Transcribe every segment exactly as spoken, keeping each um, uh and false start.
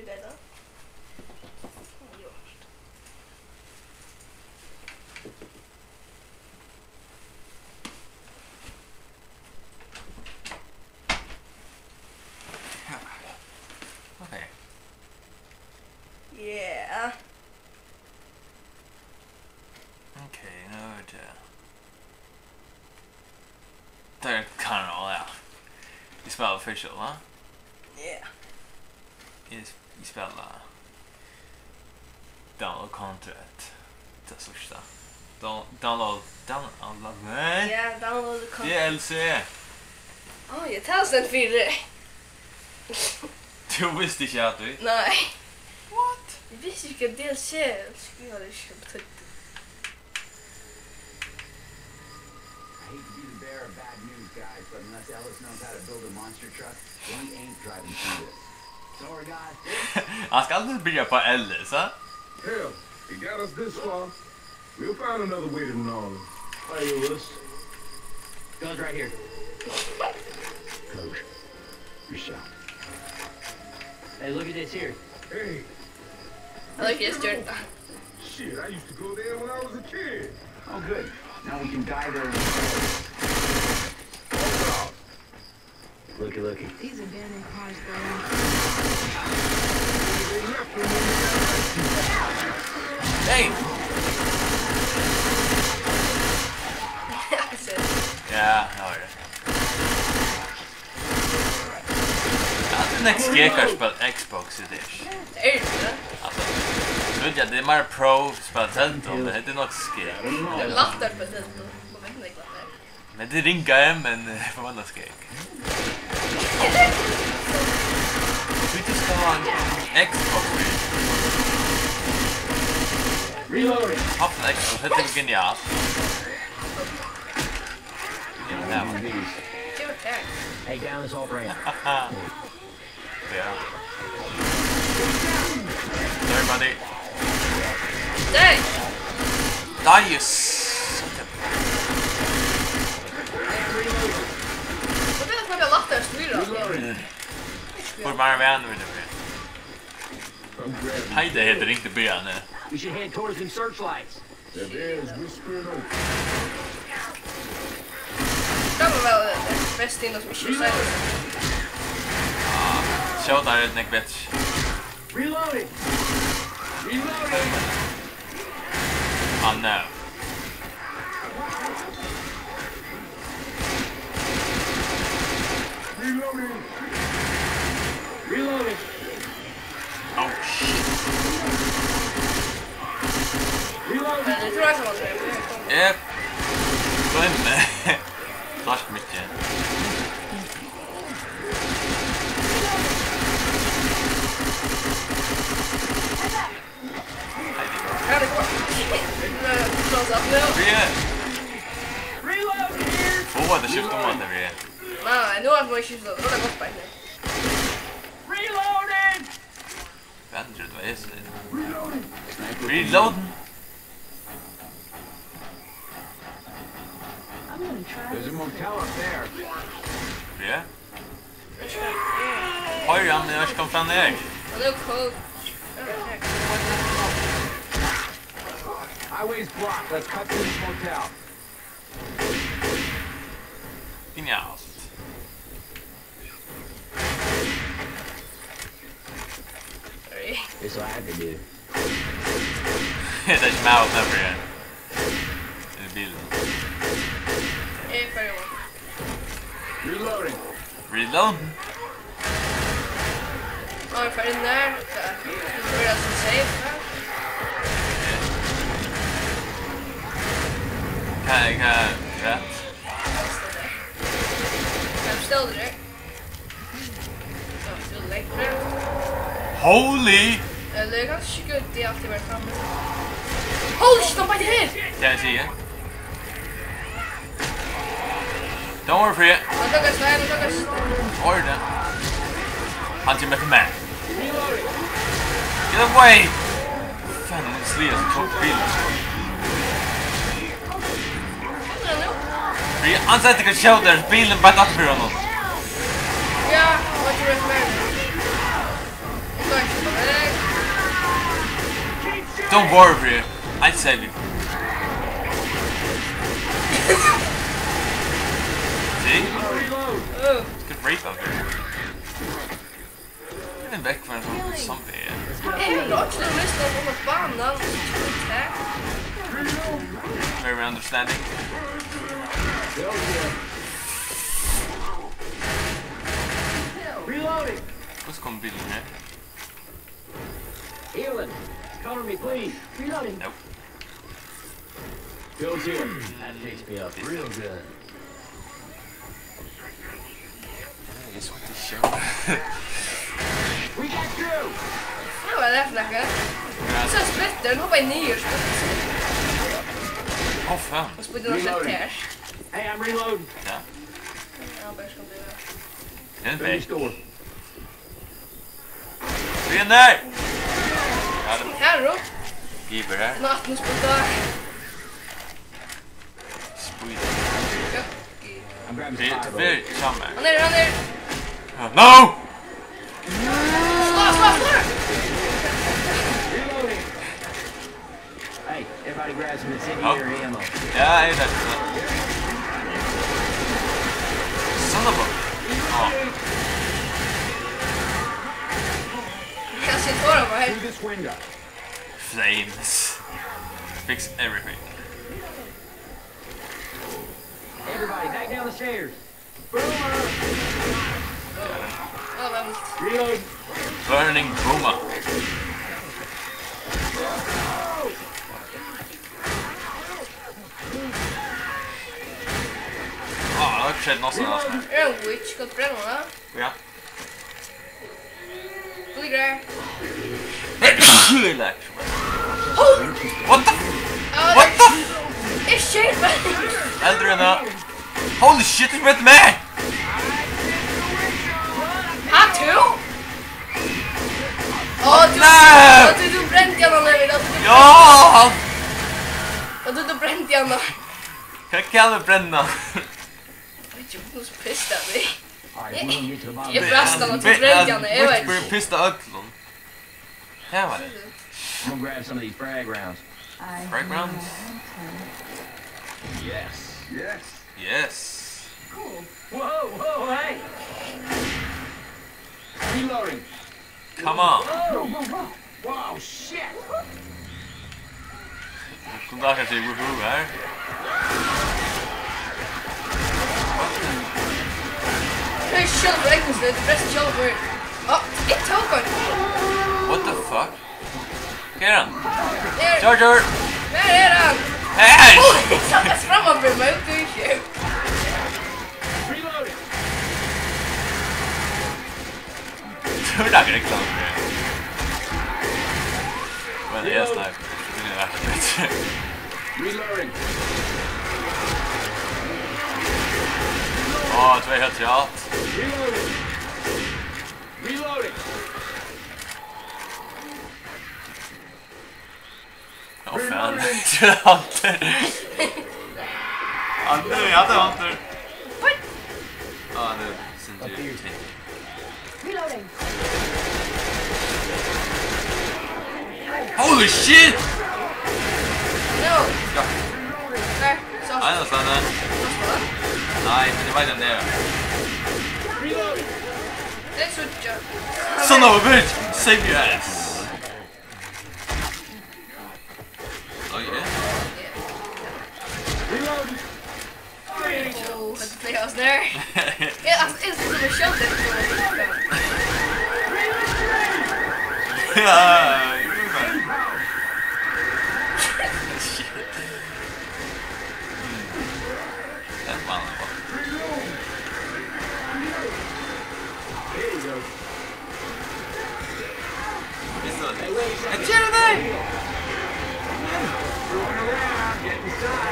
Betra. Ja. Okay. Yeah. Okay, nú er tað. Tað er kanal, ja. Eg spæli Official, va? Yeah. Eg, eg spæli Download Content. Tað síðsta. Down-, download, download, nei. Ja, download content. D L C. Á, ja, tað stendur fyri. Tú visti ikki, at tú... Nei. What? Eg visti ikki, at D L C skrivaði ikki betyddi. I hate to be the bearer of bad news, guys, but unless Ellis knows how to build a monster truck, we ain't driving through this. Sorry, guys. Hann skal aldri byrja på Ellis, ha? Hell, it got us this far. We'll find another way to Gnarls. Hey, Lewis. Guns right here. Coach, you're shot. Hey, look at this here. Hey. I like his shirt. Shit, I used to go there when I was a kid. Oh, good. Now we can die there. Looky, looky. These abandoned cars, though. Hey! Ja, tað var tað. Ja, tað er nógv skegg at spæla Xbox í dag. Er tað? Altso, eg veit ikki, tað er meira pro at spæla teldu, men tað er nokk skegg. Tað er lættari at spæla teldu. Tað er nógv lættari. Men tað er ringari, men, eh, forbanna skegg. Hví tú skal hava ein Xbox við? Reloading. Haft ein Xbox, hetta er genialt. Ja. Hey, down this hall for you. Ja. Sorry, buddy. Dang! Darius! Hvat er tað fyri lættari at stýra? Mm. Fór bara væl við tað. Hei, tað er heilt ringt í byrjanini. We should head towards them searchlights. That air is whispering open. Tað var væl, eh, best inn, sum ikki er seinast. Ja, skjóta er nógv betri. Reloading! Reloading! Oh no. Reloading! Reloading! Oh shit. Reloading! Men eg trúgvi eisini, at tað er... Eg gloymdi. Svart mikið. Hei, Dino. Hvar er tað? Close up, no. Við. Reload here! Fáa tey skift um at tað við. Nei, nú er tað ikki so. Nú er tað gott bein. Reloading! Hvat er tað, eg sigi? Reloading! Reloading! There's a motel up there. Ja. Hoyr hann, eg eri ikki komin fram her. Highway is blocked. Let's cut through this motel. Genialt. Sorry. It's what I have to do. Tað er ikki maður, tað er... Inn í bilin. Eg fari út. Reloading. Reload. Á, eg fari inn har. Tað er so safe, ha? Hvat er, hvat er, hvat? Hvør stóð har? Holy! Ella er kanska ikki gott, tað er altíð verið frammi. Holy shit, hann beit her! Tað eg sigi. Don't worry, Fríði. Hann tók ein stein, hann tók ein stein. Orda. Hann kemur eftir mær. Get away! Fan, hann sligar seg tók bilin. Hann er nú. Fríði, hann setti ikki skjóta, bilin beint aftur fyri honum. Ja, what you recommend? Eg fái ikki Don't worry, I save you. See? Good rape up here. Get him back from some zombie. Hey, look, they're missing on the bomb now. Very understanding. Reloading. What's going to be in here? Healing. Cover me, please. Reloading. Nope. Goes here. That picks me up real good. It's what the show. We got through. Hvat var tað fyri nakað? Ja. So splitter, nú bara niður. Ó, fan. Og spýtur á seg her. Hey, I'm reloading. Ja. Ja, bara skal bli. Den er væk. Finish door. Finn deg! Ja, det Her opp. Giver her. Nå, nå spytta. Spytta. Ja. I'm grabbing Det er spot. Veldig samme. Han er, han er. Ja, no! Slå, slå, slå! Reloading. Hey, everybody grab some incendiary ammo. Ja, jeg vet det. Son of a... Å. Kanskje jeg tåler meg her. Through this window. Flames. Fix everything. Everybody, back down the stairs. Boomer! Reload. Burning boomer. Á, tað er skjótt, nossa, nossa. Er ein witch, skal brenna hana? Ja. Ligger der. What the? What the? Eg skeyt meg. Aldri enn. Holy shit, it's with me! Ha, tú? Á, tú, Nei! Á, tú, tú brendi hann, Levi. Á, tú, tú Ja! Á, tú, tú brendi hann. Hvat kann eg brenna? Veit ikki, hon er so pissed at me. All right, we're gonna get to the bottom. Eg brast hann, og tú brendi hann, eg veit Witch ikki. Pissed at øllum. Her var det. I'm gonna grab some of these frag rounds. Frag rounds? Yes. Yes. Yes. Cool. Whoa, whoa, hey! Reloading. Come on. Whoa, whoa, whoa. Wow, shit. Kom, der kan jeg si woohoo her. Hey, shut up, Agnes, the best jumper. Oh, it took one. What the fuck? Hvar er hann? Her. Charger! Hvar er hann? Hey! Oh, it's not as fram of him, I don't do shit. Tú er nakar reklame fyri. Men eg er sniper. Tað er nakað betri. Reloading. Á, tvey headshot. Reloading. Reloading. Á, fan. Hunter. Hunter, ja, tað er Hunter. Á, nú, sindur. Reloading. Holy shit! No. Ja. Nei, so. Nei, nå, sånn er. Nei, men det var den der. Reloading. Det er så jump. Son of a bitch! Save your ass! Oi, ja. Reload! Åh, hetta er playoffs der. Ja, altso, eg skal skjóta eftir. Ja, ja, ja. Shit. That's my level. There you go. Hey, Jeremy!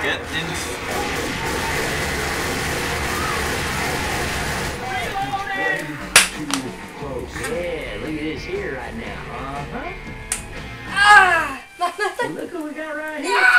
Get in. Yeah, look at this here right now. Uh-huh. Ah! Look what we got right here.